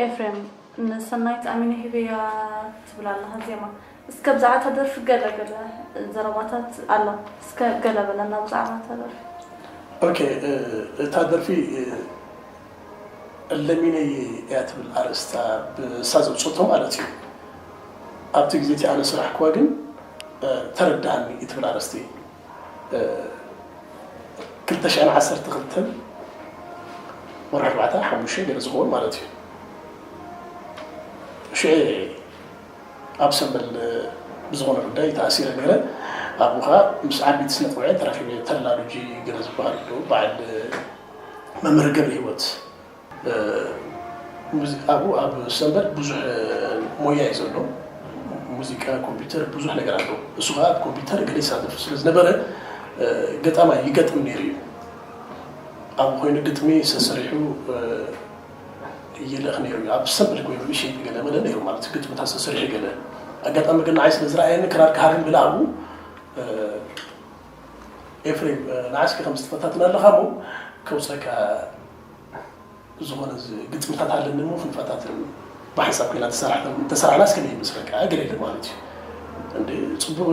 ኤፍሬም፣ ንሰናይት ኣሚነ ሂበያ ትብል ኣለኻ ዜማ። እስከ ብዛዕባ እታ ደርፊ ገለ ገለ ዘረባታት ኣሎ። እስከ ገለ በለና ብዛዕባ እታ ደርፊ። ኦኬ፣ እታ ደርፊ እለሚነይ እያ ትብል ኣርእስታ፣ ብሳ ዘውፅእቶ ማለት እዩ። ኣብቲ ግዜ እቲ ኣነ ስራሕክዋ ግን ተረዳኣኒ እትብል ኣርእስቲ፣ ክልተ ሽሕን ዓሰርተ ክልተን ወርሒ ኣርባዕተ ሓሙሽተ ገለ ዝኸውን ማለት እዩ። ሽዑ ኣብ ሰንበል ብዝኾነ ጉዳይ ተኣሲረ ነይረ። ኣብኡ ኸዓ ምስ ዓበይቲ ስነ ጥበባውያን ተራኺበ፣ ተላ ሉጂ ገለ ዝበሃል ኣሎ፣ በዓል መምህር ገብረ ህይወት። ሙዚ- ኣብኡ ኣብ ሰንበል ብዙሕ ሞያ እዩ ዘሎ። ሙዚቃ፣ ኮምፒውተር፣ ብዙሕ ነገር ኣሎ። እሱ ኸዓ ኣብ ኮምፒውተር ገለ ይሳተፍ ስለ ዝነበረ ገጣማይ ይገጥም ነይሩ እዩ። ኣብኡ ኮይኑ ግጥሚ ሰሰሪሑ ይልእኽ ነይሩ እዩ። ኣብ ሰብል ኮይኑ ምሽት ገለ መለ ነይሩ ማለት ግጥምታት ሰሰሪሑ ገለ ኣጋጣሚ ግን ንዓይ ስለ ዝረኣየኒ ክራር ክሃርም ብለ ኣብኡ ኤፍሬም ንዓስኪ ከም ዝተፈታትን ኣለኻ እሞ ከውፀካ ዝኾነ ግጥምታት ኣለኒ እሞ ክንፈታትን ብሓንሳብ ኮይና ተሰራሕና እስከ ይመስለካ ገለ ኢለ ማለት እዩ እንደ ፅቡቅ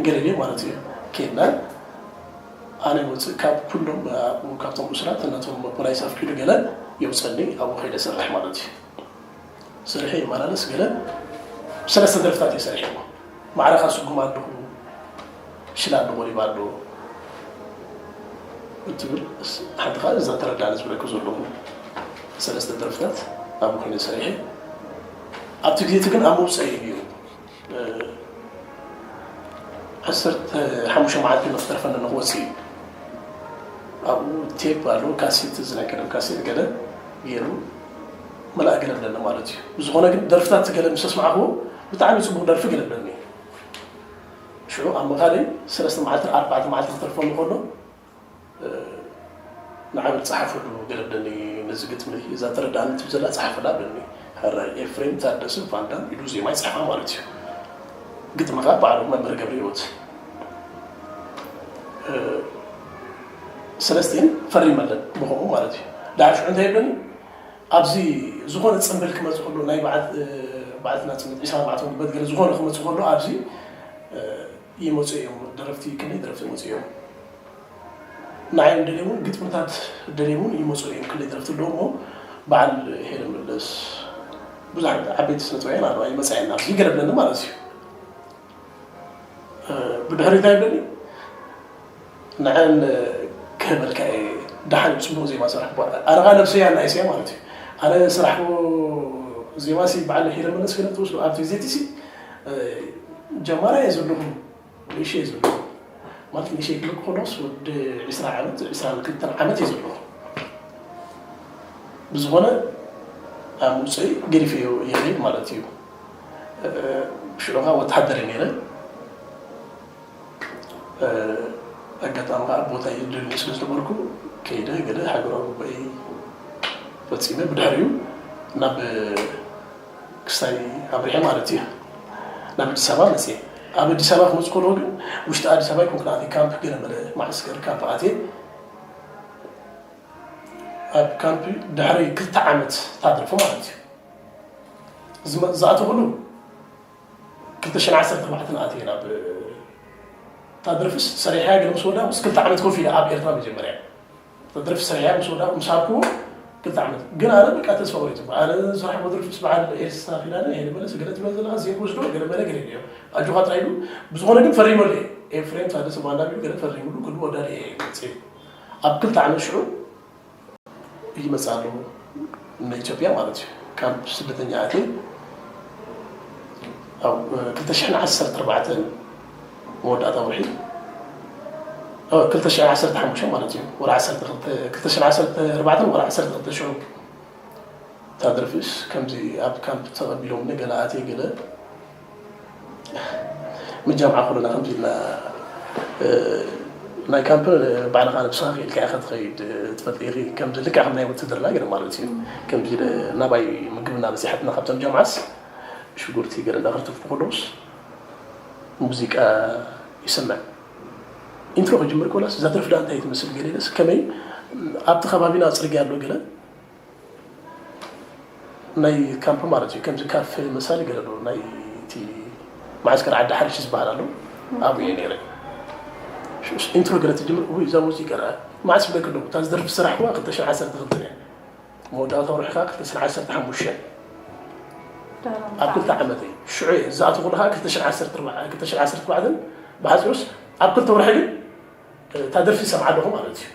ገለ ኢለ ማለት እዩ ኬድና ኣነ ወፅእ ካብ ኩሎም ካብቶም እሱራት እናቶም ፖላይስ ኣፍቂዱ ገለ የውፀኒ ኣብኡ ከይደ ሰርሕ ማለት እዩ። ስርሐ ይመላለስ ገለ ሰለስተ ደርፍታት እየ ሰሪሐ። ማዕረኻ ስጉም ኣለኹ፣ ሽላ ኣሎ፣ ቆሪባ ኣሎ እትብል ሓንቲ ከዓ እዛ ተረዳኒ ዝብለኩ ዘለኹ ሰለስተ ደርፍታት ኣብኡ ኮይነ ሰሪሐ። ኣብቲ ግዜ እቲ ግን ኣብ መውፅኢ እዩ ዓሰርተ ሓሙሽተ መዓልቲ መክተርፈኒ ንክወፅእ እዩ ኣብኡ ቴፕ ኣሎ ካሴት ዝነገረ ካሴት ገለ ገይሩ መላእ ገለ ብለኒ ማለት እዩ ብዝኾነ ግን ደርፍታት ገለ ምስ ኣስማዕክዎ ብጣዕሚ ፅቡቅ ደርፊ ገለ ብለኒ ሽዑ ኣብ መኻደይ ሰለስተ መዓልቲ ኣርባዕተ መዓልቲ ክተርፈኒ ከሎ ንዓበል ጸሓፈሉ ገለብለኒ ነዚ ግጥሚ እዛ ተረዳእኒ ትብል ዘላ ጸሓፈላ በኒ። ሕራይ ኤፍሬም ታደሰ ቫንዳም ኢሉ ዜማ ይጽሕፋ ማለት እዩ። ግጥሚ ከኣ ባዕሉ መምህር ገብረሂወት። ሰለስቲኤን ፈሪመለን ብኸምኡ ማለት እዩ። ድሓር ሽዑ እንታይ ይብለኒ ኣብዚ ዝኾነ ጽምብል ክመጽእ ከሎ ናይ በዓል በዓልትና ጽምብል ዒስራ ኣርባዕተ ጉልበት ገለ ዝኾነ ክመጽእ ከሎ ኣብዚ ይመጹ እዮም ደረፍቲ ክንደይ ደረፍቲ ይመጹ እዮም ንዓይ ደልየ እውን ግጥምታት ደልየ እውን ይመፁ እዮም ክልተ ደረፍቲ ኣለዎ እሞ በዓል ሄለን መለስ ብዙሓት ዓበይቲ ስነጥበባውያን ኣለዋ ይመፃ የና ይገለብለኒ ማለት እዩ ብድሕሪ እንታይ ይብለኒ ንዐን ክህበልካ እየ ደሓን ፅቡቅ ዜማ ሰራሕ ኣረኻ ነብሰያ ናይ ስያ ማለት እዩ ኣነ ስራሕ ዜማ ሲ በዓል ሄለን መለስ ክነ ትወስዱ ኣብቲ ግዜ ሲ ጀማራ እየ ዘለኹ ንእሽተይ ዝብሉ ማለት ንእሽተይ ክብል ከሎስ ወዲ ዕስራ ዓመት ዕስራን ክልተን ዓመት እዩ ዘለኹ ብዝኾነ ኣብ ውፅኢ ገዲፈዮ ይኸይድ ማለት እዩ ሽዑ ከዓ ወተሃደር ነይረ ኣጋጣሚ ከዓ ቦታ የድልኒ ስለ ዝነበርኩ ከይደ ገለ ሃገራዊ ጉባኤ ፈፂመ ብድሕሪኡ ናብ ክስታይ ኣብሪሐ ማለት እዩ ናብ ኣዲስ ኣበባ መፅየ ኣብ ኣዲስ ኣበባ ክመፅ ከለዎ ግን ውሽጢ ኣዲስ ኣበባ ይኮንኩ ንኣትየ ካምፕ ገለ መለ ማዕስከር ካምፕ ኣትየ ኣብ ካምፕ ድሕሪ ክልተ ዓመት ታደርፎ ማለት እዩ ዝኣተኹሉ ክልተ ሽሕን ዓሰርተ ኣርባዕተን ኣትየ ናብ ታደርፍስ ሰሪሐያ ገለ ምስ ወዳ ምስ ክልተ ዓመት ኮፍ ኢለ ኣብ ኤርትራ መጀመርያ ተደርፊ ስርሕያ ምስ ወዳ ምስ ሃብክዎ ክልተ ዓመት ግን ኣነ በቃ ተስፋ ቆሪፀ ኣነ ስራሕ መድረፍ ምስ በዓል ኤልሳ ኪዳነ ይሄ መለስ ገለ ትበል ዘለካ ዜብ ወስዶ ገለ መለ ገለ ኢዮ ኣጆካ ጥራይ ኢሉ ብዝኾነ ግን ፈሪመሉ እየ ኤፍሬም ታደሰ ባንዳ ቢሉ ገለ ፈሪምሉ ክሉ ወዳድ እየ መፅእ ኣብ ክልተ ዓመት ሽዑ ይመፅእ ኣለዎ ንኢትዮጵያ ማለት እዩ ካብ ስደተኛ ኣትየ ኣብ ክልተ ሽሕን ዓሰርተ ኣርባዕተን መወዳእታ ወርሒ ክልተ ሽሕን ዓሰርተ ሓሙሽተ ማለት እዩ ወርሒ ዓሰርተ ክልተ ክልተ ሽሕን ዓሰርተ ኣርባዕተን ወርሒ ዓሰርተ ክልተ ሽዑ እታ ደርፊስ ከምዚ ኣብ ካምፕ ተቐቢሎምኒ ገለ ኣትየ ገለ መጃምዓ ከለና ከምዚ ኢልና ናይ ካምፕ ባዕልኻ ነብስኻ ክኢልካ ኢኻ ትኸይድ ትፈልጥ ኢኺ ከምዚ ልክዕ ከም ናይ ውትድርና ገለ ማለት እዩ ከምዚ ኢለ ናባይ ምግብና በፂሓትና ካብቶም ጃምዓስ ሽጉርቲ ገለ እንዳኸርተፍኩ ከለውስ ሙዚቃ ይሰምዕ ኢንትሮ ክጅምር ከላስ እዛ ደርፊ ዳ እንታይ ትመስል ገለ ኢለስ ከመይ ኣብቲ ከባቢና ፅርግያ ኣሎ ገለ ናይ ካምፕ ማለት እዩ። ከምዚ ካፍ መሳሊ ገለ ኣሎ። ናይ እቲ ማዕስከር ዓዲ ሓርሽ ዝበሃል ኣሎ። ኣብኡ እየ ነይረ። ሽዑስ ኢንትሮ ገለ ትጅምር፣ "ውይ፣ እዛ ሙዚቃ ደኣ መዓስ ይብለኪ ኣለኹ፣ እታ ዝደርፊ ስራሕ እኳ ክልተ ሽሕን ዓሰርተ ክልተን እያ። መወዳእታ ወርሒ ከኣ ክልተ ሽሕን ዓሰርተ ሓሙሽተን። ኣብ ክልተ ዓመተይ። ሽዑ እየ ዝኣተኹሉ ከኣ ክልተ ሽሕን ዓሰርተ ኣርባዕተ፣ ክልተ ሽሕን ዓሰርተ ኣርባዕተን ብሓጺሩስ ኣብ ክልተ ወርሒ ግን እታ ደርፊ ይሰምዓ ኣለኹ ማለት እዩ።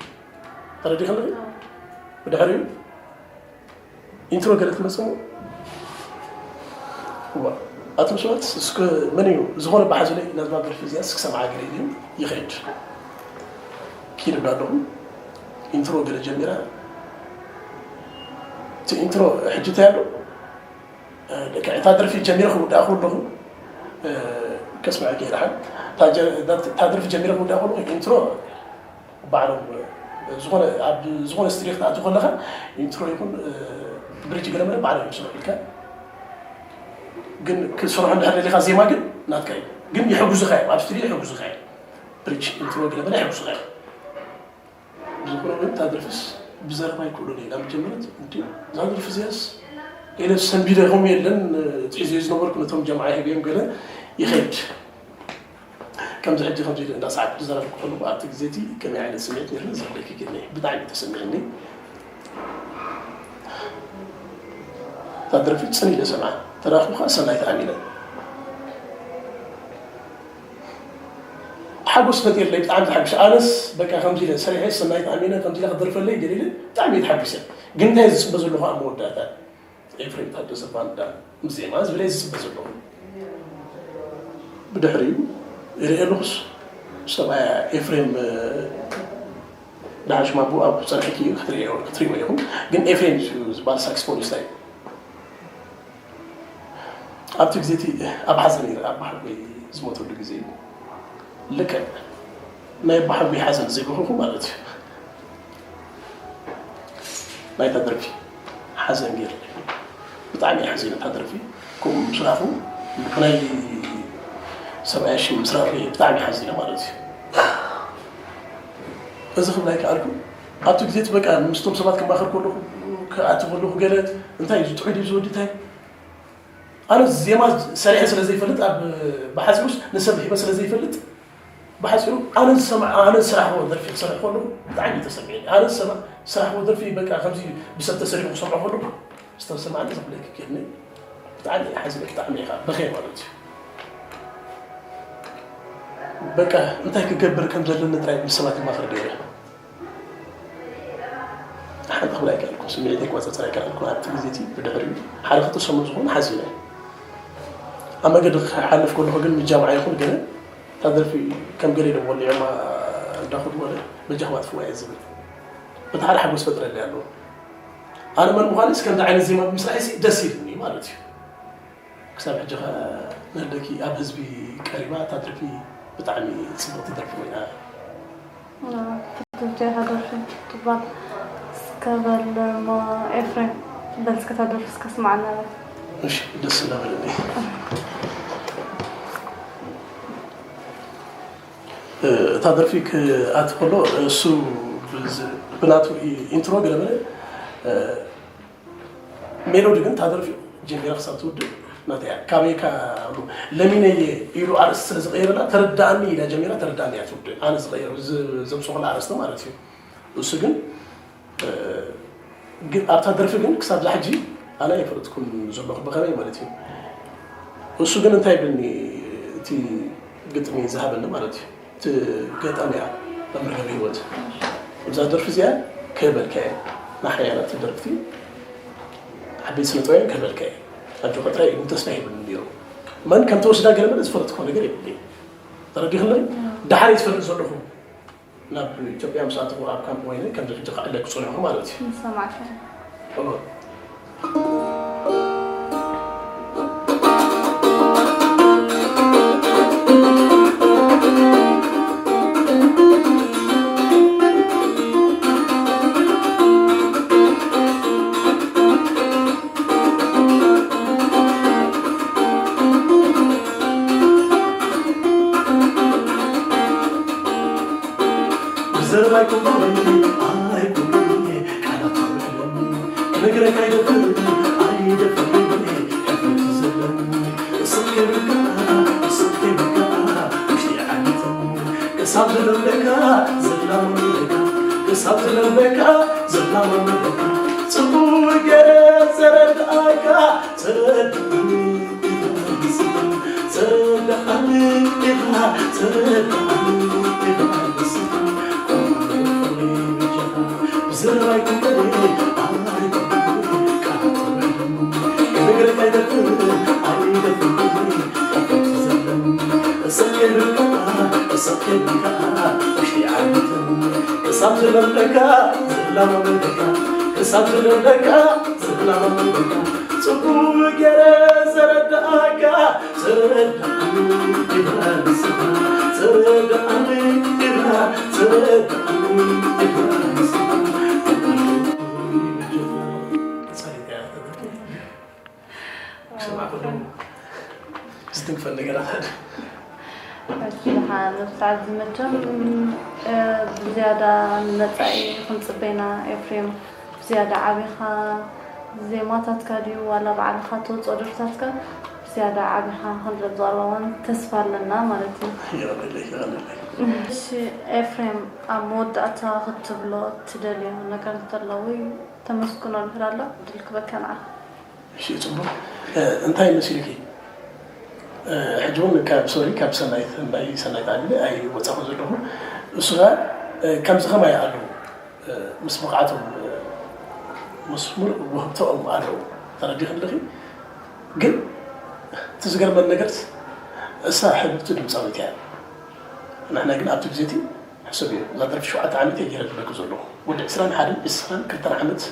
ተረዲእክኒ? ብድሕሪኡ ኢንትሮ ገለ ትመጽእ እሞ፣ እዋ፣ ኣቱም ሰባት፣ እስከ መን እዩ ዝኾነ ብሓዙለይ ነዛ ደርፊ እዚኣ እስኪ ሰምዓ ገለ ኢሉ ይኸይድ። ኪድ እብላ ኣለኹ። ኢንትሮ ገለ ጀሚራ። እቲ ኢንትሮ ሕጂ እንታይ ኣሎ? እ፣ ደቂ፣ እታ ደርፊ ጀሚረ ክውድኣ ከለኹ፣ እ፣ ከስምዐኪ እየ ደሓን። እታ ጀ-፣ እታ ደርፊ ጀሚረ ክውድኣ ከለኹ ኢንትሮ ባዕሎም፣ እ፣ ዝኾነ፣ ኣብ ዝኾነ ስቱዲዮ ክትኣቱ ከለኻ ኢንትሮ ይኹን፣ እ፣ ብሪጅ ገለ መለ ባዕሎም እዮም ዝሰርሑልካ። ግን ክሰርሑ እንድሕር ደሊኻ ዜማ ግን ናትካ እዩ። ግን ይሕግዙኻ እዮም፣ ኣብ ስቱዲዮ ይሕግዙኻ እዮም። ብሪጅ፣ ኢንትሮ ገለ መለ ይሕግዙኻ እዮም። ብዝኾነ ግን እታ ደርፍስ ብዘረባ ኣይክእሉን እየ። ናብ መጀመርት እንዲ እዛ ደርፊ እዚኣስ ኢለ ሰንቢደ፣ ከምኡ የለን፣ ትሒዘዮ ዝነበርኩ ነቶም ጀምዓ ሂበዮም ገለ ይኸይድ። ከምዚ ሕጂ ከምዚ ኢለ እንዳሰዓብኩ ዝዘረብኩ ከለኹ ኣብቲ ግዜ እቲ ከመይ ዓይነት ስምዒት ነይሩኒ ዝብለኪ ግን ብጣዕሚ ተሰሚዕኒ። እታ ደርፊ ጽን ኢለ ሰምዓ። ተራኽቡ ከኣ ሰናይ ተኣሚነ። ሓጎስ ፈጢርለይ፣ ብጣዕሚ ተሓጒሰ። ኣነስ በቃ ከምዚ ኢለ ሰሪሐ ሰናይ ተኣሚነ ከምዚ ኢለ ክደርፈለይ ገለ ኢለ ብጣዕሚ እየ ተሓጒሰ። ግን እንታይ እየ ዝጽበ ዘለኹ ኣብ መወዳእታ? ኤፍሬም ታደሰ ባንዳ ምስ ዜማ ዝብል እየ ዝጽበ ዘለኹ። ብድሕሪኡ ይርኢ ኣለኹስ ሰብኣያ ኤፍሬም፣ እ፣ ደሓን ሽም ኣቦኡ ኣብ ጸንሕኪ እዩ ክትርእዮ፣ ክትርእይዎ ኢኹም። ግን ኤፍሬም እዩ ዝበሃል ሳክስፎኒስታ እዩ። ኣብቲ ግዜ እቲ ኣብ ሓዘን ነይረ፣ ኣቦሓጎይ ዝሞተሉ ግዜ እዩ። ልክዕ ናይ ኣቦሓጎይ ሓዘን ዘይበኸኹ ማለት እዩ። ናይታ ደርፊ ሓዘን ገይረ። ብጣዕሚ እየ ሓዚነ እታ ደርፊ። ከምኡ ምስራፉ ናይ ሰብኣይ ሽም ምስራፉ እየ ብጣዕሚ ሓዚነ ማለት እዩ። እዚ ክብላ ይከኣልኩ። ኣብቲ ግዜ እቲ በቃ ምስቶም ሰባት ክማኸር ከለኹ፣ ክኣቱ ከለኹ ገለ እንታይ እዩ ዝጥዑይ ድዩ ዝወዲ እንታይ? ኣነ ዜማ ሰሪሐ ስለ ዘይፈልጥ፣ ኣብ ብሓጺሩስ ንሰብ ሂበ ስለ ዘይፈልጥ፣ ብሓጺሩ ኣነ ዝሰምዓ፣ ኣነ ዝሰራሕዎ ደርፊ ክሰርሕ ከለኹ ብጣዕሚ እዩ ተሰሚዕኒ። ኣነ ዝሰማ-፣ ዝሰራሕዎ ደርፊ በቃ ከምዚ ብሰብ ተሰሪሑ ክሰምዖ ከለኹ ዝተሰማዕኒ ዘብለኪ ከድኒ ብጣዕሚ እየ ሓዚነ፣ ብጣዕሚ እየ ከዓ በኽየ ማለት እዩ። በቃ እንታይ ክገብር ከም ዘለኒ ጥራይ ምስ ሰባት ይማኸር ነይረ። ሓንቲ ክብል ኣይከኣልኩን፣ ስምዒተይ ክቆጻጸር ኣይከኣልኩን። ኣብቲ ግዜ እቲ ብድሕሪኡ ሓደ ክልተ ሰሙን ዝኾነ ሓዚነ። ኣብ መገዲ ክሓልፍ ከለኹ ግን ምስ ጃምዓ ይኹን ገለ እታ ደርፊ ከም ገለ ኢሎም ወሊዖማ እንዳኸዱ ወለ በጃኹም ኣጥፍዋ እየ ዝብል። በቲ ሓደ ሓጎስ ፈጥረለይ ኣለዎ። ኣነ መን ምዃነስ ከምዚ ዓይነት ዜማ ብምስራሐይሲ ደስ ኢሉኒ ማለት እዩ። ክሳብ ሕጂ ኸ ነደኪ ኣብ ህዝቢ ቀሪባ እታ ደርፊ ብጣዕሚ ጽብቕቲ ደርፊ ኮይና። ትብጀ ሃገርሽ ትባል እስከ በል እሞ ኤፍሬም በል እስከ እታ ደርፊ እስከ ስማዓና በል። እሺ፣ ደስ እናበለኒ። እ፣ እታ ደርፊ ክኣቲ ከሎ እሱ ብዝ-፣ ብናቱ ኢ-፣ ኢንትሮ ገለ መለ፣ እ፣ ሜሎዲ ግን እታ ደርፊ ጀሚራ ክሳብ ትውድእ ናተይ እያ። ካበይ እካ እብሉ ለሚነየ ኢሉ ኣርእስቲ ስለ ዝቐየረላ ተረዳኣኒ ኢላ ጀሚራ ተረዳኣኒ እያ ትውድእ። ኣነ ዝቐየሩ ዝ-፣ ዘምሰኹላ ኣርእስቲ ማለት እዩ። እሱ ግን፣ እ፣ ግን ኣብታ ደርፊ ግን ክሳብ ዛ ሕጂ ኣነ ኣይፈለጥኩን ዘለኹ ብኸመይ ማለት እዩ። እሱ ግን እንታይ ይብልኒ እቲ ግጥሚ ዝሃበኒ ማለት እዩ። እቲ ገጣሚ እያ መምህር ገብረህይወት። እዛ ደርፊ እዚኣ ክህበልካ እየ። ንሓያላት ደረፍቲ ዓበይቲ ስነ ጥበባውያን ክህበልካ እየ። ኣጆኻ ጥራይ ኢሉ ተስፋ ሂቡኒ ነይሩ። መን ከም ተወስዳ ገለ መለ ዝፈለጥኩዎ ነገር የብለይን። ተረዲኽለይ? ደሓር እየ ዝፈልጥ ዘለኹ። ናብ ኢትዮጵያ ምስ ኣተኹ ኣብ ካምፕ ኮይነ ከምዚ ሕጂ ክዕለል ክጸንሑ ማለት እዩ። ንሰማዕካ። እወ። ብዘረባ ኣይኮንኩን ኣይኮንኩን ቃላት ኣይኮንኩን ክነግረካ ኣይደፍር ኣይደፍር ክሳብ ዝለምደካ ዘላማምደካ ክሳብ ዝለምደካ ዘላማምደካ ጽቡቅ ገረ ዘረድኣካ ዘረድኣኒ ኢኻ ንስኻ ዘረድኣኒ ኢኻ ዘረድኣኒ ኢኻ ንስኻ ብዘረባይ ክንደይ ኣሪጎ ቃላት ተበድም ክነግረካ ይደፍር ኣይደፍር ክፈት ዘለም እሰኬ ብልካ እሰኬ ብልካ ውሽጢ ዓመትን ክሳብ ዝለምደካ ዝላማመደካ ክሳብ ዝለምደካ ዝላማመደካ ጽቡቅ ገረ ዘረዳእካ ዘረዳእኒ ኢኻ ንስኻ ዘረዳእኒ ኢኻ ዘረዳእኒ ኢኻ ንስኻ ዝትንፈል ነገራት ኣለ። ንብስዓት ዝመቸም ብዝያዳ ንመፃኢ ክንፅበና ኤፍሬም ብዝያዳ ዓቢኻ ዜማታትካ ድዩ ዋላ ባዕልኻ ተወፅኦ ደርፍታትካ ብዝያዳ ዓቢኻ ክንርኢ ብዛዕባ እውን ተስፋ ኣለና ማለት እዩ። ይቐንለይ ይቐንለይ። እሺ ኤፍሬም ኣብ መወዳእታ ክትብሎ ትደልዮ ነገር እንተሎ ወይ ተመስግኖ ንህር ኣሎ ድል ክበካ ንዓኻ። እሺ ጽቡቅ እንታይ መሲልኪ ሕጂ እውን ካብ ሶሪ ካብ ሰናይት ናይ ሰናይት ኣቢለ ኣይወፃኹ ዘለኹ እሱ ከዓ ከምዚ ከማይ ኣለዉ ምስ ብቕዓቶም ምስ ሙሉእ ውህብተኦም ኣለዉ ተረዲኺ ኣለኺ ግን እቲ ዝገርመን ነገር እሳ ሕብብቲ ድምፃዊት እያ ንሕና ግን ኣብቲ ግዜ እቲ ሕሱብ እዩ እዛ ደርፊ ሸውዓተ ዓመት እየ ገይረ ዝብለኪ ዘለኹ ወዲ ዕስራን ሓደን ዕስራን ክልተን ዓመት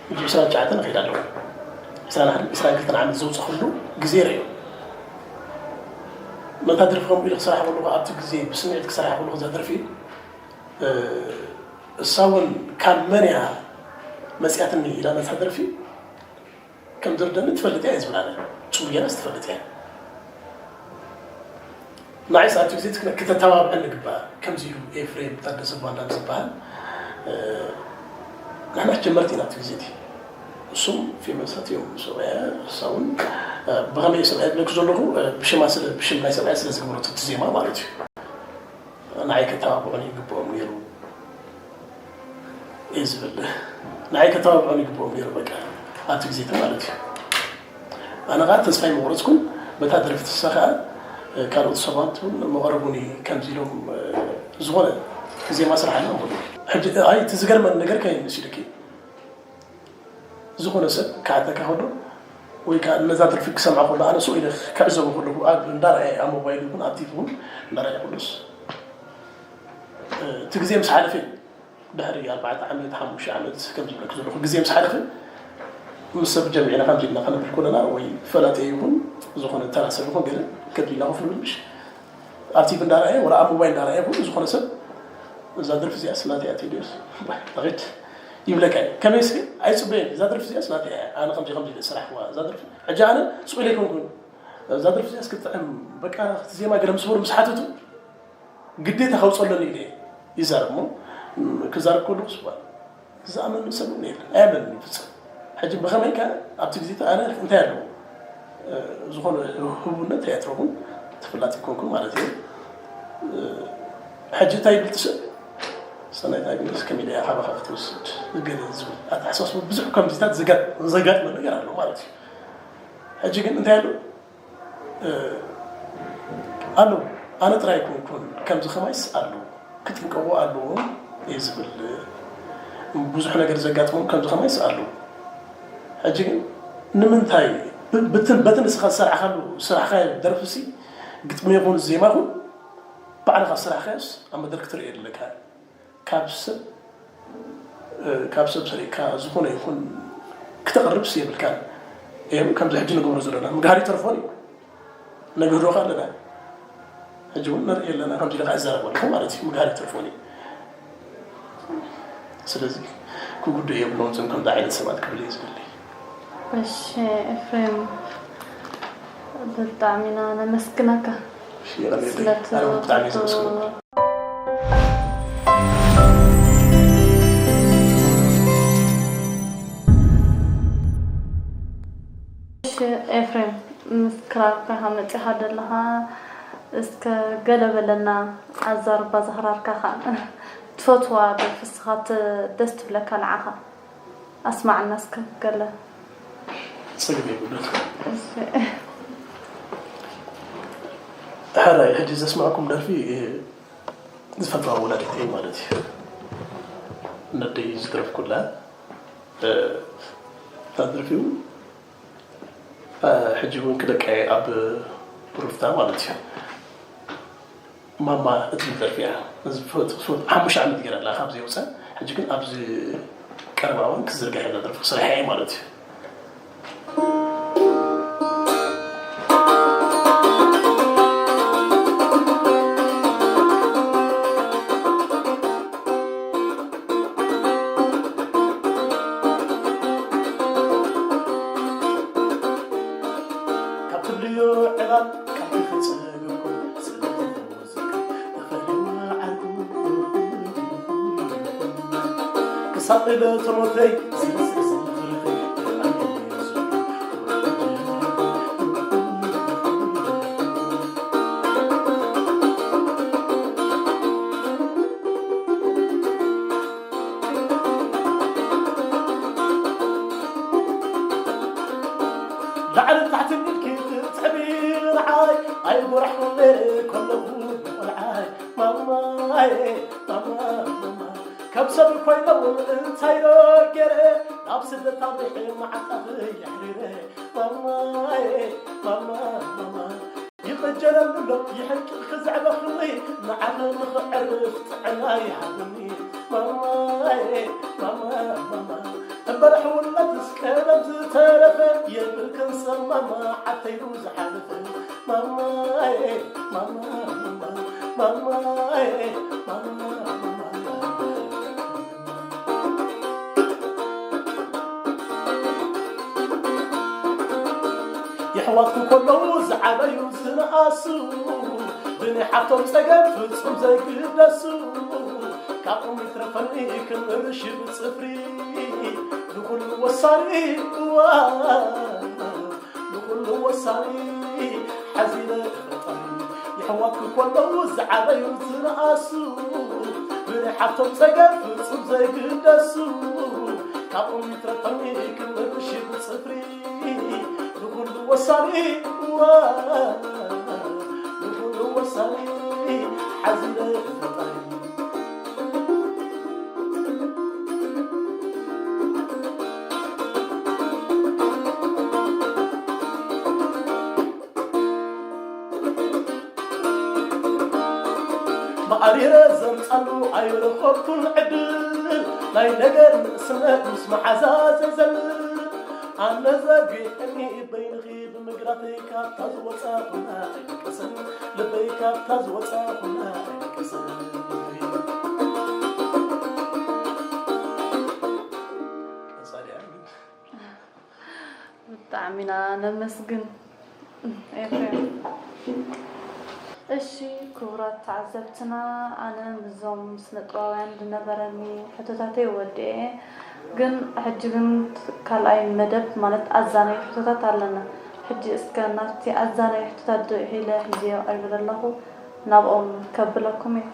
ሕጂ ዕስራን ትሽዓተን እኸይድ ኣለኹ ዕስራን ሓደን ዕስራን ክልተን ዓመት ዘውፀኹሉ ግዜ ርእዮ ነታ ደርፊ ከምኡ ኢለ ክሰርሓ ከለኹ ኣብቲ ግዜ ብስምዒት ክሰርሓ ከለኹ እዛ ደርፊ እሳ እውን ካብ መን እያ መፅያትኒ ኢላ ነታ ደርፊ ከም ዝርደኒ ትፈልጥ እያ ዝብላ ጽቡቅ ጌራስ ትፈልጥ እያ ንዓይስ ኣብቲ ግዜ ክትተባብዐኒ ግባእ ከምዚ ኢሉ ኤፍሬም ታደሰ ባንዳ ዝበሃል ንሕና ጀመርቲ ኢና ኣብቲ ግዜ እቲ እሱም ፌመሳት እዮም ሰብኣያ እሳ እውን ብኸመይ ሰብኣያ ዝብለኪ ዘለኹ ብሽማ ስለ ብሽም ናይ ሰብኣያ ስለ ዝገበረቶ እቲ ዜማ ማለት እዩ ንዓይ ከተባብዑኒ ይግብኦም ነይሩ እየ ዝብል ንዓይ ከተባብዑኒ ይግብኦም ነይሩ በቃ ኣብቲ ግዜ እቲ ማለት እዩ ኣነ ከዓ ተስፋ ይመቁረፅኩን በታ ደርፊ ትሳ ከዓ ካልኦት ሰባት እውን መቐረቡኒ ከምዚ ኢሎም ዝኾነ ዜማ ስራሓና ንበሉ ሕጂ ኣይ እቲ ዝገርመኒ ነገር ከመይ መሲልኪ ዝኾነ ሰብ ክሓተካ ከሎ ወይ ከዓ ነዛ ደርፊ ክሰምዓ ከሎ ኣነ ስቕ ኢለ ክዕዘቦ ከለኹ ኣብ እንዳረኣየ ኣብ ሞባይል ይኹን ኣብ ቲቪ እውን እንዳረኣየ ከሎስ እቲ ግዜ ምስ ሓለፈ ድሕሪ ኣርባዕተ ዓመት ሓሙሽተ ዓመት ከም ዝብለክ ዘለኹ ግዜ ምስ ሓለፈ ምስ ሰብ ጀሚዕና ከምዚ ኢልና ከነብል ከለና ወይ ፈላጠ ይኹን ዝኾነ ተራ ሰብ ይኹን ገለ ከምዚ ኢልና ኮፍ ንብል ምሽ ኣብ ቲቪ እንዳረኣየ ወላ ኣብ ሞባይል እንዳረኣየ እውን ዝኾነ ሰብ እዛ ደርፊ እዚኣ ስናተይ ኣትድዮስ ሬድ ይብለካ እዩ ከመይስ ግን ኣይፅበየን እዛ ደርፊ እዚኣ ስናተይ እያ ኣነ ከምዚ ከምዚ ኢለ ዝሰራሕዋ እዛ ደርፊ ሕጂ ኣነ ስቕ ኢለ ኣይኮንኩን እዛ ደርፊ እዚኣ እስክትጥዕም በቃ እቲ ዜማ ገለ ምስ በሉ ምስ ሓተቱ ግዴታ ከውፅእ ኣለኒ ኢለ ይዛረብ እሞ ክዛረብ ከለኹ ስባ ዝኣመኒ ሰብ እውን የለን ኣየመንን እዩ ፍፅም ሕጂ ብኸመይ ከ ኣብቲ ግዜ ኣነ እንታይ ኣለዎ ዝኾነ ህቡነት ኣየትረኹን ተፈላጢ ኮንኩን ማለት እዩ ሕጂ እንታይ ይብል ትስብ ሰናይት ኣግነስ ከመይ ኢለ ካባኻ ክትወስድ ገለ ዝብል ኣተሓሳስቡ ብዙሕ ከምዚታት ዘጋጥመ ነገር ኣሎ ማለት እዩ ሕጂ ግን እንታይ ኣሎ ኣሎ ኣነ ጥራይ ኮንኩን ከምዚ ከማይስ ኣሎ ክጥንቀቁ ኣለዎም እየ ዝብል ብዙሕ ነገር ዘጋጥሞም ከምዚ ከማይስ ኣሎ ሕጂ ግን ንምንታይ በቲ ንስኻ ዝሰራሕካሉ ዝሰራሕካዮ ደርፍሲ ግጥሚ ይኹን ዜማ ይኹን ባዕልኻ ዝሰራሕካዮስ ኣብ መድረክ ትርእዮ ኣለካ ካብ ሰብ ካብ ሰብ ሰሪቅካ ዝኾነ ይኹን ክተቕርብስ የብልካን እዮም ከምዚ ሕጂ ንገብሮ ዘለና ምግሃር ይተርፎን እዩ ነግህዶ ካ ኣለና ሕጂ እውን ንርኢ ኣለና ከምዚ ኢለ ከዓ ይዛረብ ኣለኹ ማለት እዩ ምግሃር ይተርፎን እዩ ስለዚ ክጉድኡ የብሎም ዞም ከምዚ ዓይነት ሰባት ክብል እየ ዝደሊ እሺ ኤፍሬም ብጣዕሚ ኢና ነመስግነካ ስለቲ ብጣዕሚ ዘመስግነኩም ኤፍሬም፣ ምስ ክራርካ ኢኻ መጺኻ ዘለኻ። እስከ ገለ በለና፣ ኣዛርባ ዝኽራርካ ኸኣ ትፈትዋ ዶ ፍስኻ ት-፣ ደስ ትብለካ ንዓኻ? ኣስማዓና እስከ ገለ። ጸገም የብሉን። እሺ። ሕራይ፣ ሕጂ ዘስማዕኩም ደርፊ፣ እ፣ ዝፈትዋ ወላዲተይ ማለት እዩ። ነደይ ዝደረፍኩላ፣ እ፣ እታ ደርፊ እውን፣ እ፣ ሕጂ እውን ክደቀየ ኣብ ሩፍታ ማለት እዩ። ማማ እትብል ደርፊ እያ። እዚ ፍት-፣ ፍት-፣ ሓሙሽተ ዓመት ገይራ ኣላ ካብ ዘየውፅኣ። ሕጂ ግን ኣብዚ ቀረባ እውን ክዝርጋሕ እያ ደርፊ ክሰርሓ እየ ማለት እዩ። ካብ ትብልዮ ዕላል ካብ ክፍጽምኩም ስለዚ ተፈርዩ ዓርኩ ክሳብ ዕለተ ሞተይ ዝንስእ ዝንፍርኸይ ላዕልን ታሕትን ኢልኪ ክትሕቢ ንዓይ ኣይጎራሕኩን ነይረ ከለኹ ብቆልዓይ ማማየ ማማ ማማ ከም ሰብ ኮይነ እውን እንታይ ዶ ገይረ ናብ ስደት ኣብሪሐ መዓንጣኺ የሕሪረ ማማየ ማማ ማማ ይቕጀለሉ ኣሎ ይሕንቅልኪ ዘዕበኽኒ ንዓኺ ንኽዕርፍ ጥዕና ይሃብኒ ማማየ ማማ ማማ እምበር ሕውነትስ ቀደም ዝተረፈ የብልክን ሰብ ማማ ዓተይሉ ዝሓለፈ ማማየ ማማ ማማ ማማየ ማማ ማማ የሕዋትኩ ከለዉ ዝዓበዩ ዝነኣሱ ብናይ ሓፍቶም ጸገም ፍጹም ዘይግደሱ ካብኦም ይትረፈኒ ክምርሽ ብጽፍሪ ንኹሉ ወሳኒ እዋ ንኹሉ ወሳኒ ሓዚነ ተፈጠሩ የሕዋትኩ ከለዉ ዝዓበዩ ዝነኣሱ ብናይ ሓፍቶም ጸገም ፍጹም ዘይግደሱ ካብኦም ይትረፈኒ ክምርሽ ብጽፍሪ ንኹሉ ወሳኒ እዋ ንኹሉ ወሳኒ ሓዚነ ተፈጠሩ መዓሪረ ዘምጻሉ ኣይረኸብኩን ዕድል ናይ ነገር ንእስነት ምስ መሓዛ ዘዘልል ኣነ ዘጒሕኒ በይንኺ ብምግራተይ ካብታ ዝወጻኹና ኣይንቀስን ልበይ ካብታ ዝወጻኹና ኣይንቀስን ብጣዕሚ ኢና ነመስግን ኤፍሬም። እሺ ክቡራት ተዓዘብትና፣ ኣነ ምስዞም ስነ ጥበባውያን ዝነበረኒ ሕቶታተይ ወዲኤ፣ ግን ሕጂ ግን ካልኣይ መደብ ማለት ኣዛናይ ሕቶታት ኣለና። ሕጂ እስከ ናብቲ ኣዛናይ ሕቶታት ዶ ኢለ ሒዘዮ ቀሪበ ዘለኹ፣ ናብኦም ከብለኩም እየ።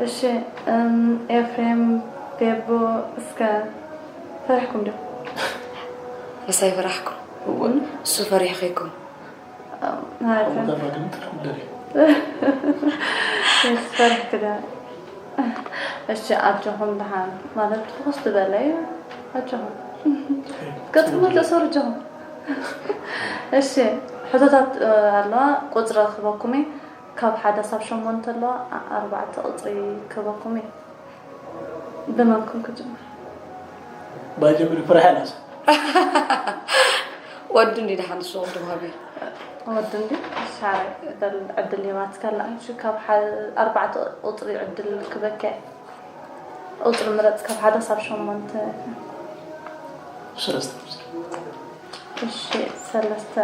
እሺ፣ እም፣ ኤፍሬም፣ ቤቦ፣ እስከ ፈሪሕኩም ዲኹም? ምሳይ ፈራሕኩም? እወ። እሱ ፈሪሕኺኩም? እም፣ ሃይፈን። ፈሪሕክ ዶ? እሺ፣ ኣጆኹም ደሓን ማለት ትኹስ ዝበለ እዩ። ኣጆኹም። ገጽኩም ተሰርጆኹም። እሺ፣ ሕቶታት፣ እ፣ ኣለዋ፣ ቁጽሪ ክህበኩም እየ። ካብ ሓደ ሳብ ሸሞንተ ኣለዋ፣ ኣ-፣ ኣርባዕተ ቁጽሪ ክህበኩም እየ። ብመንኩም ክጅምር? ባይ ጀምሪ፣ ፍርሒ ኣላስ። ወዲ እንዲ ደሓን ንሱ ወዲ ወሃቢ። ወዲ እንዲ ሻራይ በል ዕድል ሂባትካ ኣላ። እሺ፣ ካብ ሓ-፣ ኣርባዕተ ቁጽሪ ዕድል ክበከ። ቁጽሪ ምረጽ ካብ ሓደ ሳብ ሸሞንተ። ሰለስተ። እሺ፣ ሰለስተ።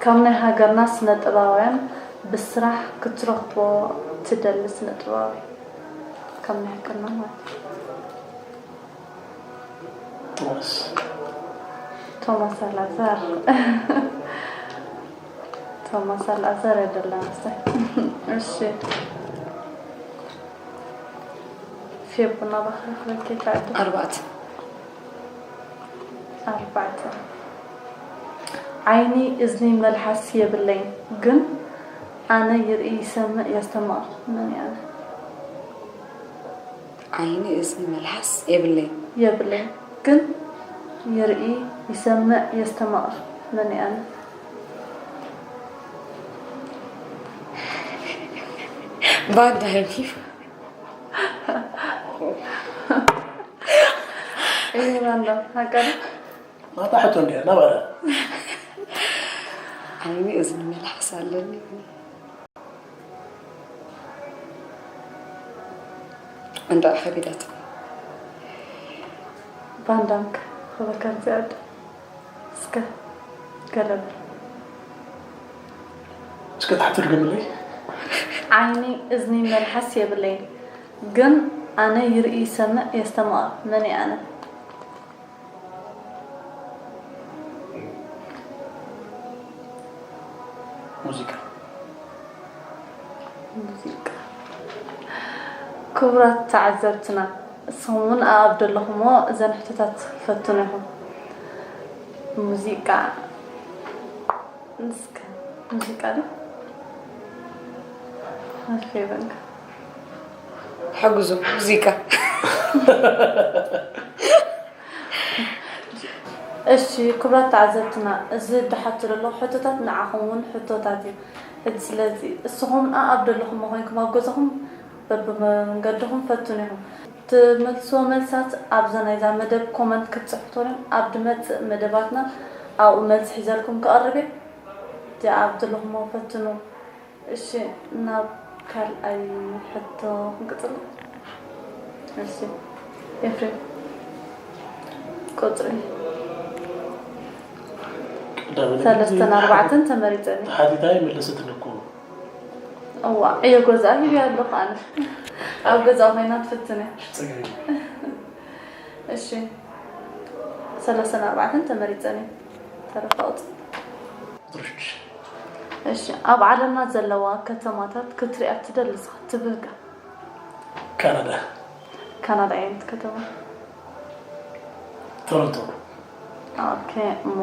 ካብ ናይ ሃገርና ስነ ጥበባውያን ብስራሕ ክትረኽቦ ትደሊ ስነ ጥበባዊ ከም ናይ ሕክምና ማለት እዩ። ቶማስ ቶማስ ኣልኣዛር ቶማስ ኣልኣዛር የደላ መስተ እሺ ፌቡና ባኽሪ ክበኪ ታዕዲ ኣርባዕተ ኣርባዕተ ዓይኒ እዝኒ መልሓስ የብለይን ግን ኣነ ይርኢ ይሰምዕ የስተማቕር መን እየ ኣነ ዓይኒ እዝኒ መልሓስ የብለይን የብለይን ግን ይርኢ ይሰምዕ የስተማቕር መን እየ ኣነ ባንዳ ሀይሚ እኔ ባንዳ ሀቀ ናታ ሕቶ እንዲያ ናባዳ ዓይኒ እዝኒ መልሓስ ኣለኒ እንዳ ከቢዳት ባንዳንክ ክበከር ዝያድ እስከ ገለብ እስከ ታሕቲ ድገምለይ ዓይኒ እዝኒ መልሓስ የብለይን ግን ኣነ ይርኢ ይሰምዕ የስተማቕር መን እየ ኣነ ሙዚቃ ሙዚቃ ክቡራት ተዓዘብትና እስኹም እውን ኣብ ዘለኹሞ እዘን ሕቶታት ፈትኑ ኢኹም ሙዚቃ እስከ ሙዚቃ ዶ ኣልፌ በንካ ሕግዙ ሙዚቃ እሺ ክቡራት ተዓዘብትና እዚ ዝሓቶ ዘሎ ሕቶታት ንዓኹም እውን ሕቶታት እዩ ሕጂ ስለዚ እስኹም ኣብ ዘለኹም ኮይንኩም ኣብ ገዛኹም በብመንገድኹም ፈትኑ ኢኹም ትመልስዎ መልስታት ኣብዛ ናይዛ መደብ ኮመንት ክትፅሕፉ ተሪም ኣብ ድመፅእ መደባትና ኣብኡ መልሲ ሒዘልኩም ክቐርብ እየ እዚኣ ኣብ ዘለኹሞ ፈትኑ እሺ ናብ ካልኣይ ሕቶ ክንቅፅል እሺ ኤፍሬም ቁፅሪ ሰለስተን ኣርባዕተን ተመሪፀኒ ሓቲታይ መለሰትን እኮ እዋ ዕዮ ገዛ ሂብ ኣለኹ ኣነ ኣብ ገዛ ኮይና ትፍትን እያ ፀገም እሺ ሰለስተን ኣርባዕተን ተመሪፀኒ ተረፋ ቁፅሪ ቁፅሪ ሽዱሽተ እሺ ኣብ ዓለምና ዘለዋ ከተማታት ክትሪኣ ትደሊ ኢኻ ትብህጋ ካናዳ ካናዳ ኣየነት ከተማ ቶሮንቶ ኦኬ እሞ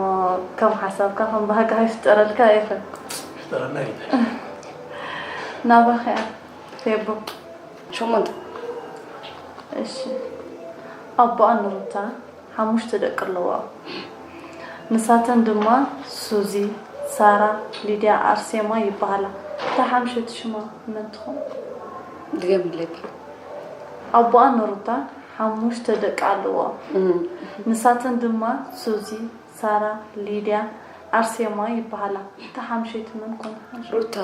ከም ሓሳብካ ከም ባህጋ ይፍጠረልካ ይኽእል ፍጠረና ይተ ናባኸ እያ ፌቡ ሸሞንተ እሺ ኣቦኣ ንሩታ ሓሙሽተ ደቂ ኣለዋ ንሳተን ድማ ሱዚ ሳራ ሊድያ ኣርሴማ ይበሃላ እታ ሓምሸቲ ሽማ መን ትኾን ድገምለይ ኣቦኣ ንሩታ ሓሙሽተ ደቂ ኣለዋ ንሳተን ድማ ሱዚ ሳራ ሊድያ ኣርሴማ ይበሃላ እታ ሓምሸይቲ መን ኮን ሩታ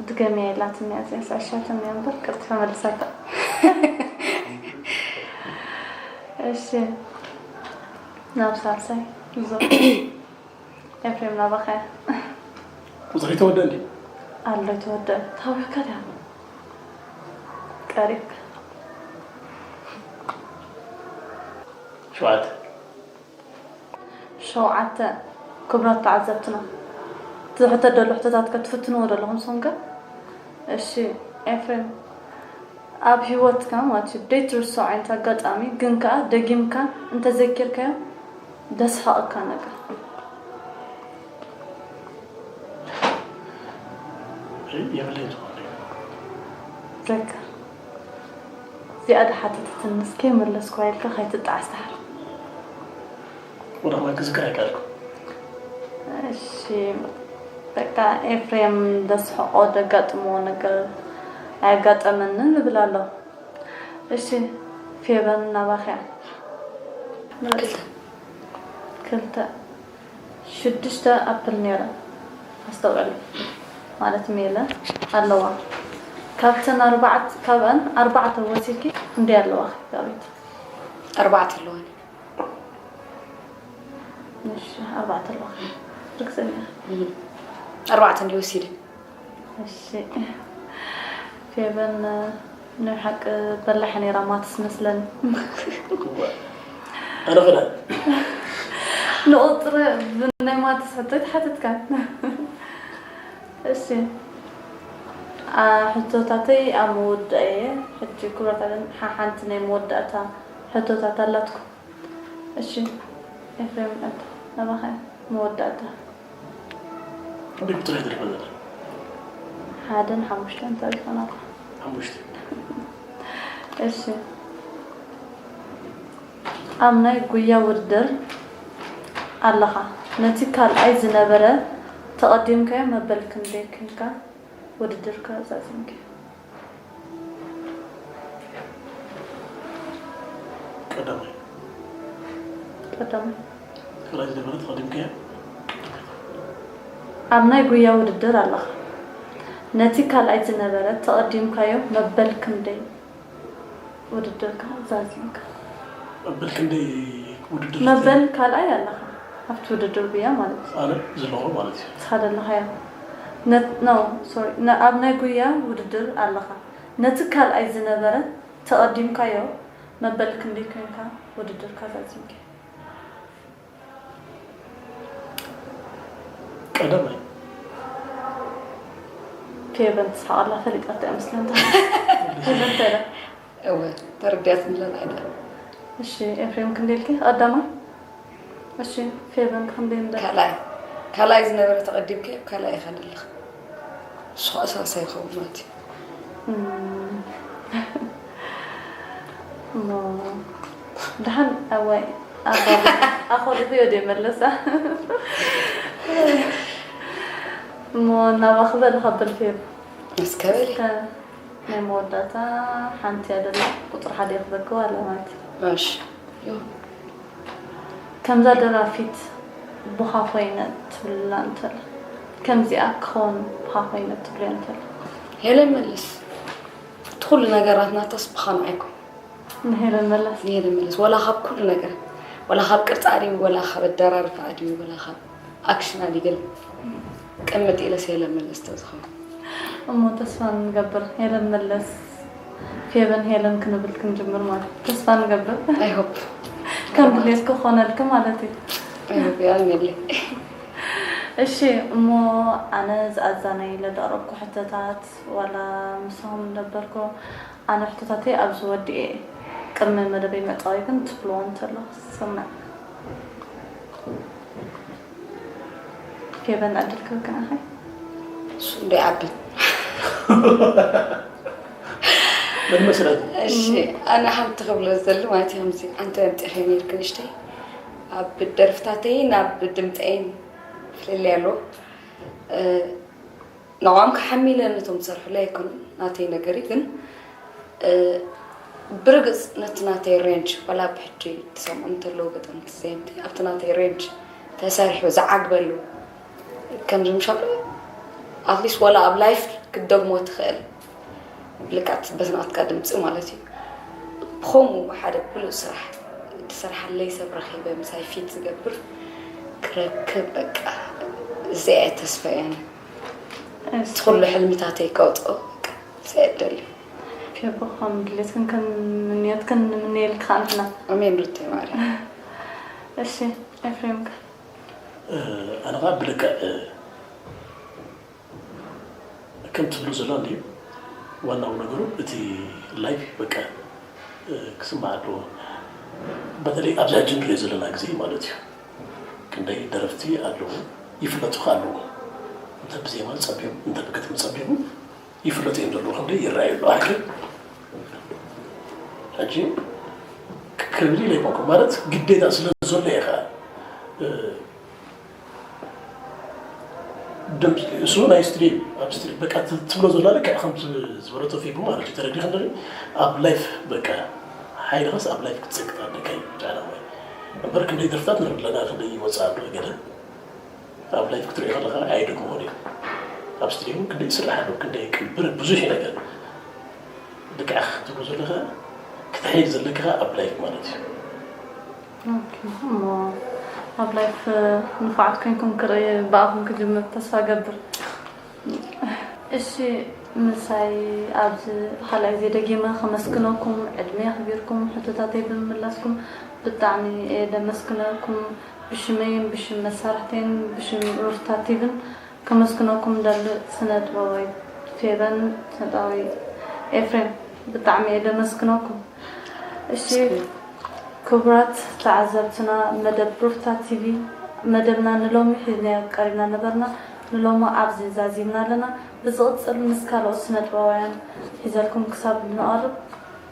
ድገምያ የላትኒ ኣዝያ ስዕሻትኒ እያ እምበር ቀልጢፈ መልሳታ እሺ ናብ ሳልሳይ እዞ ኤፍሬም ናባኸ ቁፅሪ ተወደ እንዲ ኣሎ ተወደ ታወካ ድያ ቀሪብካ ሸውዓተ ሸውዓተ ክቡራት ተዓዘብትና ትሕተ ደሎ ሕቶታት ከ ትፍትንዎ ደለኹም ሶንከ እሺ ኤፍሬም ኣብ ህይወትካ ማለት እዩ ደይ ትርስዖ ዓይነት ኣጋጣሚ ግን ከዓ ደጊምካ እንተዘኪርካዮ ደስሓቕካ ነገር የብለይ ዝኾነ ዘካ እዚኣ ድሓተተትኒ እስከ መለስኳ ኢልካ ከይትጣዓስ ተሓር ወደማ ክዝክር ኣይካልኩ እሺ በቃ ኤፍሬም ደስሕቆ ደጋጥሞ ነገር ኣያጋጠመንን ንብል ኣሎ እሺ ፌበን ናባኽያ ክልተ ሽዱሽተ ኣፕል ነይረ ኣስተውዕሊ ማለት ሜለ ኣለዋ ካብተን ኣርባዕት ካብአን ኣርባዕተ ወሲድኪ እንደ ኣለዋ ቤት ኣርባዕተ ኣለዋኒ እሺ ኣርባዕተ ኣለዋ ርግዘኛ እህ። ኣርባዕተ እንዲ ወሲደ። እሺ ፌበን፣ ናይ ሓቂ በላሕ ነይራ ማትስ መስለኒ። ኣነ ኸዳ ንቁፅሪ ብናይ ማትስ ሕቶ ኣይተሓተትካን። እሺ፣ ኣ፣ ሕቶታተይ ኣብ መወዳእ እየ። ሕጂ ክብረት ዓለም ሓ- ሓንቲ ናይ መወዳእታ ሕቶታት ኣላትኩም። እሺ ኤፍሬም፣ ኣታ ናባኻ እያ መወዳእታ። እንዴ ቁጥር ይደርበ ዘለ ሓደን ሓሙሽተን ተሪፎናል። ሓሙሽተ እሺ፣ ኣብ ናይ ጉያ ውድድር ኣለኻ። ነቲ ካልኣይ ዝነበረ ተቐዲምካዮ መበል ክንደይ ኮንካ ውድድርካ ዛዚምካዮ? ቀዳማይ ቀዳማይ ካልኣይ ዝነበረ ተቐዲምካዮ ኣብ ናይ ጉያ ውድድር ኣለኻ። ነቲ ካልኣይ ዝነበረ ተቐዲምካዮ መበል ክንደይ ውድድርካ ዛዚምካ? መበል ክንደይ ውድድር መበል ካልኣይ ኣለኻ ኣብቲ ውድድር ጉያ ማለት እዩ። ኣነ ዘለኹ ማለት እዩ። ንስኻ ዘለኻዮ ነ- no sorry ነ- ኣብ ናይ ጉያ ውድድር ኣለኻ። ነቲ ካልኣይ ዝነበረ ተቐዲምካዮ መበል ክንደይ ኮንካ ውድድርካ ዛዚምካ? ቀዳማይ ፌቨን ትስሓቕ ኣላ ፈሊጣቶ እያ መስለኒ። ፌቨን እንታይ ኢላ? እወ ተረዲኣትኒ ኣለና ኢላ። እሺ ኤፍሬም ክንደይ ኢልኪ? ቀዳማይ። እሺ ፌቨን ክንደይ እንዳ ካልኣይ ካልኣይ ዝነበረ ተቐዲምካዮ ካልኣይ ኢኻ ዘለኻ። እሱ ከዓ ሳልሳይ ይኸውን ማለት እዩ። እም። እሞ ደሓን ኣዋይ ኣባል ኣኾሪኹዮ ድየ መለሳ። እሞ ናባኺ በል ከብል ፌቨን። እስከ በሊ። እስከ ናይ መወዳእታ ሓንቲ እያ ደላ ቁፅሪ ሓደ ክበክዋ ኣለ ማለት እዩ። እሺ። ከምዛ ደራፊት ብኻ ኮይነ ትብላ እንተላ ከምዚኣ ክኸውን ብኻ ኮይነ ትብልዮ እንተላ ሄለን መለስ እቲ ኩሉ ነገራት ናታስ ብኻ ንዓይኩም ንሄለን መለስ ንሄለን መለስ ወላ ካብ ኩሉ ነገር ወላ ካብ ቅርፃ ድዩ ወላ ካብ ኣደራርፋ ድዩ ወላ ካብ ኣክሽን ኣዲገል ቅምጥ ኢለስ ሄለን መለስ ተዝኸውን እሞ ተስፋ ንገብር ሄለን መለስ ፌቨን ሄለን ክንብል ክንጅምር ማለት ተስፋ ንገብር I hope ከም ድሌት ክኾነልክ ማለት እዩ። I hope ያልሜለይ እሺ እሞ ኣነ ዝኣዛናይ ለዳረኩ ሕቶታት ዋላ ምሳኹም ነበርኩ ኣነ ሕቶታተይ ኣብዚ ወዲኤ ቅድሚ መደበይ መጻወይ ግን ትብልዎ እንተሎ ስምዕ ፌቨን ዕድል ክብክን ኣኸ እሱ እንደ ዓብን መን መስረት እሺ ኣነ ሓንቲ ክብሎ ዝደሊ ማለት እዩ ከምዚ ኣንተ ኣምፂኸ ነርክ ንሽተይ ኣብ ደርፍታተይን ኣብ ድምፀይን ፍልልይ ኣሎ ንዕኦም ክሓሚለ ነቶም ዝሰርሑለይ ኣይኮኑን ናተይ ነገር እዩ ግን ብርግፅ ነቲ ናተይ ሬንጅ ዋላ ብሕጂ ትሰምዖም እንተለዉ ገጠምቲ ዘየምቲ ኣብቲ ናተይ ሬንጅ ተሰሪሑ ዝዓግበሉ ከምዚ ምሻሉ ኣትሊስት ዋላ ኣብ ላይፍ ክትደግሞ ትኽእል ልክዕቲ በቲ ናትካ ድምፂ ማለት እዩ ብኸምኡ ሓደ ብሉፅ ስራሕ ትሰርሓለይ ሰብ ረኺበ ምሳይ ፊት ዝገብር ክረክብ በቃ እዚኣ ተስፋ እያነ እቲ ኩሉ ሕልምታተይ ከውፅኦ በቃ እዚኣ ደልዩ ፌቦ ከም ድሌትክን ከም ምንዮትክን ንምንየልካ ንሕና ኣሜን ሩተይ ማርያም እሺ ኤፍሬም ከ ኣነ ኸዓ ብልክዕ ከም ትብሉ ዘሎ እንድዩ ዋናው ነገሩ እቲ ላይፍ በቃ ክስማዕ ኣለዎ በተለይ ኣብዚ ሕጂ ንሪኦ ዘለና ግዜ ማለት እዩ ክንደይ ደረፍቲ ኣለዉ ይፍለጡ ከ ኣለዉ እንተ ብዜማ ፀቢቑ እንተ ብግጥሚ ፀቢቑ ይፍለጡ እዮም ዘለዉ ክንደይ ይረኣዩ ኣለዉ ሓቂ ሕጂ ክብል ኢለ ይኮንኩ ማለት ግዴታ ስለ ዘሎ ኢኻ ድምፂ እሱ ናይ ስትሪም ኣብ ስትሪም በቃ ትብሎ ዘላ ልክዕ ከም ዝበለቶ ፊልም ማለት እዩ ተረዲኻ እንደ ኣብ ላይፍ በቃ ሓይልኻስ ኣብ ላይፍ ክትፀግጥ ኣለካ እዩ ጫና ወይ እምበር ክንደይ ደርፍታት ንርኢ ኣለና ክንደይ ይወፅእ ኣሎ ገለ ኣብ ላይፍ ክትሪኦ ከለካ ኣይደግምኦን እዩ ኣብ ስትሪም ክንደይ ይስራሕ ኣሎ ክንደይ ቅንብር ብዙሕ እዩ ነገር ልክዕ ክትብሎ ዘለካ ክትሓይል ዘለካ ኣብ ላይፍ ማለት እዩ ኦኬ፣ እሞ ኣብ ላይፍ ንፉዓት ኮይንኩም ክርኢ ብኣኹም ክጅምር ተስፋ ገብር። እሺ፣ ምሳይ ኣብዚ ካልኣይ ግዜ ደጊመ ከመስግነኩም፣ ዕድመ ኣኽቢርኩም ሕቶታተይ ብምምላስኩም ብጣዕሚ እየ ደመስግነኩም። ብሽመይን ብሽም መሳርሕተይን ብሽም ሩፍታ ቲቪን ከመስግነኩም ደሊ፣ ስነ ጥበባዊ ፌበን፣ ስነ ጥበባዊ ኤፍሬም፣ ብጣዕሚ እየ ደመስግነኩም። እሺ፣ ክቡራት ተዓዘብትና፣ መደብ ሩፍታ ቲቪ፣ መደብና ንሎሚ ሒዝናዮ ቀሪብና ነበርና፣ ንሎሚ ኣብዚ ዛዚምና ኣለና። ብዝቕጽል ምስ ካልኦት ስነ ጥበባውያን ሒዘልኩም ክሳብ ንቐርብ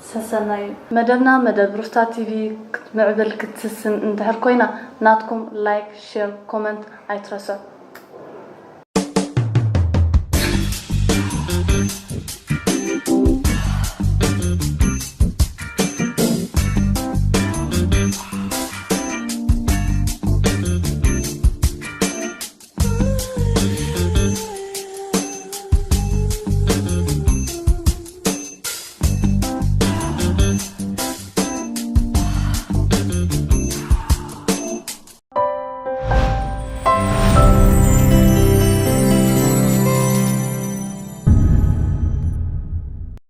ሰሰናዩ። መደብና፣ መደብ ሩፍታ ቲቪ፣ ክትምዕብል ክትስስን እንድሕር ኮይና፣ ናትኩም ላይክ፣ ሼር፣ ኮመንት ኣይትረስዑ።